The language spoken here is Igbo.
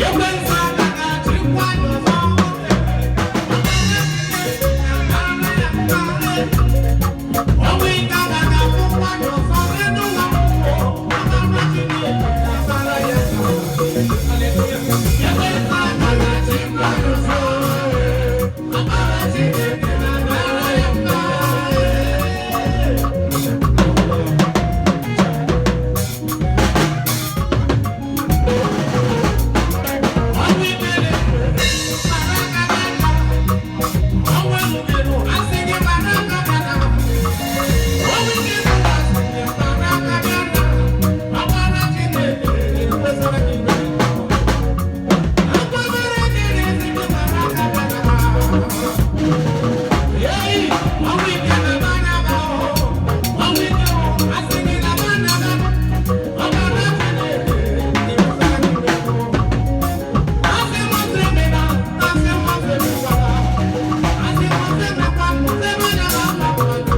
Ekwensu agaghị achịkwa anyị ọzọ. Ọnwụ ike agaghị afụkwa anyị ọzọ n'elu ụwa mmụọ. Ọbara Chineke na-abara ya mba. Ekwensu agaghị achịkwa anyị ọzọ. Ọbara Chineke na-abara ya mba. Ọnwụ ikpere mara aka n'aka. Ọnwụ elubelu asị gị mara aka n'aka. Ọnwụ ike n'ụwa asị gị mara aka n'aka. Ọbara Chineke na-ekwesara gị ikpe. Akwamere gị na-esi gị mara aka n'aka. Ei, ọnwụ ike na mara aka o. Ọnwụ ike o, asị gị na mara aka. Ọbara Chineke na-ekwesara gị ikpe. Asị m sị mịna, asị m sị mịkwara. Asị m sị mịkwa, sị manya na mma mmadụ.